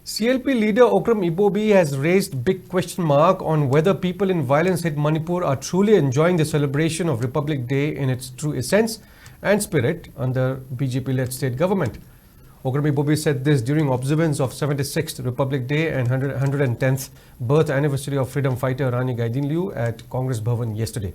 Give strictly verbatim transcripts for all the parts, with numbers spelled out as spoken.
C L P leader Okram Ibobi has raised big question mark on whether people in violence-hit Manipur are truly enjoying the celebration of Republic Day in its true essence and spirit under B J P-led state government. Okram Ibobi said this during observance of seventy-sixth Republic Day and hundred, hundred tenth birth anniversary of freedom fighter Rani Gaidinliu at Congress Bhavan yesterday.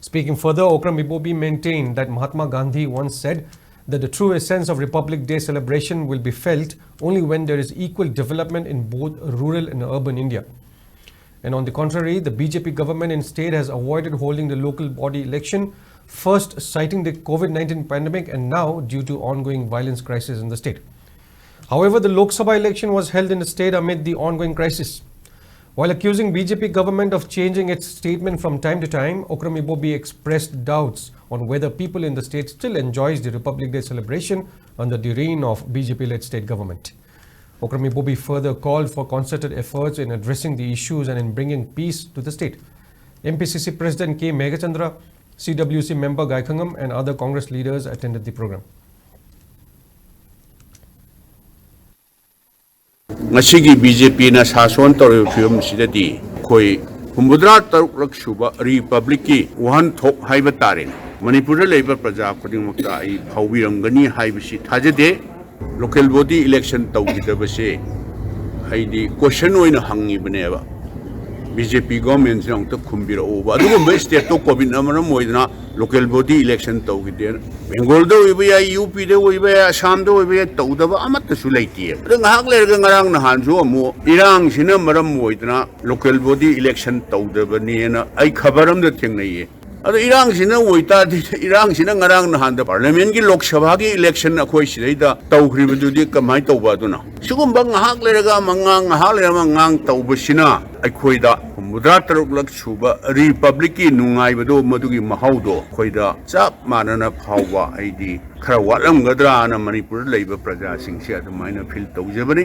Speaking further, Okram Ibobi maintained that Mahatma Gandhi once said that the true essence of Republic Day celebration will be felt only when there is equal development in both rural and urban India. And on the contrary, the B J P government in state has avoided holding the local body election, first citing the COVID nineteen pandemic and now due to ongoing violence crisis in the state. However, the Lok Sabha election was held in the state amid the ongoing crisis. While accusing B J P government of changing its statement from time to time, Okram Ibobi expressed doubts on whether people in the state still enjoys the Republic Day celebration under the reign of B J P-led state government. Okram Ibobi further called for concerted efforts in addressing the issues and in bringing peace to the state. M P C C President K Meghachandra, C W C member Gaikhangam and other Congress leaders attended the program. ꯉꯁꯤꯒꯤ B J ꯄꯤꯅ ꯁꯥꯁꯣꯟ ꯇꯧꯔꯤꯕ ꯐꯤꯕꯝꯁꯤꯗꯗꯤ ꯑꯩꯈꯣꯏ ꯍꯨꯝꯐꯨꯇꯔꯥ ꯇꯔꯨꯛꯂꯛ ꯁꯨꯕ ꯔꯤꯄꯕ꯭ꯂꯤꯛꯀꯤ ꯋꯥꯍꯟꯊꯣꯛ ꯍꯥꯏꯕ ꯇꯥꯔꯦꯅꯦ, ꯃꯅꯤꯄꯨꯔꯗ ꯂꯩꯕ ꯄ꯭ꯔꯖꯥ ꯈꯨꯗꯤꯡꯃꯛꯇ ꯑꯩ ꯐꯥꯎꯕꯤꯔꯝꯒꯅꯤ ꯍꯥꯏꯕꯁꯤ ꯊꯥꯖꯗꯦ꯫ ꯂꯣꯀꯦꯜ ꯕꯣꯗꯤ ꯏꯂꯦꯛꯁꯟ ꯇꯧꯈꯤꯗꯕꯁꯦ ꯑꯩꯗꯤ ꯀꯣꯏꯁꯟ ꯑꯣꯏꯅ ꯍꯪꯉꯤꯕꯅꯦꯕ꯫ ꯕꯤ ꯖꯦ ꯄꯤ ꯒꯣꯔꯃꯦꯟꯁꯤꯅ ꯑꯃꯨꯛꯇ ꯈꯨꯝꯕꯤꯔꯛꯎꯕ꯫ ꯑꯗꯨꯒꯨꯝꯕ ꯁ꯭ꯇꯦꯠꯇꯣ ꯀꯣꯚꯤꯗꯅ ꯃꯔꯝ ꯑꯣꯏꯗꯅ ꯂꯣꯀꯦꯜ ꯕꯣꯗꯤ ꯏꯂꯦꯛꯁꯟ ꯇꯧꯈꯤꯗꯦꯅ ꯕꯦꯡꯒꯣꯜꯗ ꯑꯣꯏꯕ ꯌꯥꯏ, ꯌꯨ ꯄꯤꯗ ꯑꯣꯏꯕ ꯌꯥꯏ, ꯑꯁꯥꯝꯗ ꯑꯣꯏꯕ ꯌꯥꯏ, ꯇꯧꯗꯕ ꯑꯃꯠꯇꯁꯨ ꯂꯩꯇꯦꯕ꯫ ꯑꯗꯣ ꯉꯥꯏꯍꯥꯛ ꯂꯩꯔꯒ ꯉꯔꯥꯡ ꯅꯍꯥꯟꯁꯨ ꯑꯃꯨꯛ ꯏꯔꯥꯡꯁꯤꯅ ꯃꯔꯝ ꯑꯣꯏꯗꯅ ꯂꯣꯀꯦꯜ ꯕꯣꯗꯤ ꯏꯂꯦꯛꯁꯟ ꯇꯧꯗꯕꯅꯦꯅ ꯑꯩ ꯈꯕꯔ ꯑꯃꯗ ꯊꯦꯡꯅꯩꯌꯦ꯫ ꯑꯗꯣ ꯏꯔꯥꯡꯁꯤꯅ ꯑꯣꯏꯇꯥꯔꯗꯤ, ꯏꯔꯥꯡꯁꯤꯅ ꯉꯔꯥꯡ ꯅꯍꯥꯟꯗ ꯄꯥꯔꯂꯤꯌꯥꯃꯦꯟꯒꯤ ꯂꯣꯛ ꯁꯚꯥꯒꯤ ꯏꯂꯦꯛꯁꯟ ꯑꯩꯈꯣꯏ ꯁꯤꯗꯩꯗ ꯇꯧꯈ꯭ꯔꯤꯕꯗꯨꯗꯤ ꯀꯃꯥꯏꯅ ꯇꯧꯕ? ꯑꯗꯨꯅ ꯁꯤꯒꯨꯝꯕ ꯉꯥꯏꯍꯥꯛ ꯂꯩꯔꯒ ꯑꯃ ꯉꯥꯡ, ꯉꯥꯏꯍꯥꯛ ꯂꯩꯔꯒ ꯑꯃ ꯉꯥꯡ ꯇꯧꯕꯁꯤꯅ ꯑꯩꯈꯣꯏꯗ ꯍꯨꯝꯐꯨꯇꯔꯥ ꯇꯔꯨꯛꯂꯛ ꯁꯨꯕ ꯔꯤꯄꯕ꯭ꯂꯤꯛꯀꯤ ꯅꯨꯡꯉꯥꯏꯕꯗꯣ, ꯃꯗꯨꯒꯤ ꯃꯍꯥꯎꯗꯣ ꯑꯩꯈꯣꯏꯗ ꯆꯞ ꯃꯥꯟꯅꯅ ꯐꯥꯎꯕ ꯑꯩꯗꯤ ꯈꯔ ꯋꯥꯠꯂꯝꯒꯗ꯭ꯔꯥꯅ ꯃꯅꯤꯄꯨꯔꯗ ꯂꯩꯕ ꯄ꯭ꯔꯖꯥꯁꯤꯡꯁꯦ ꯑꯗꯨꯃꯥꯏꯅ ꯐꯤꯜ ꯇꯧꯖꯕꯅꯤ꯫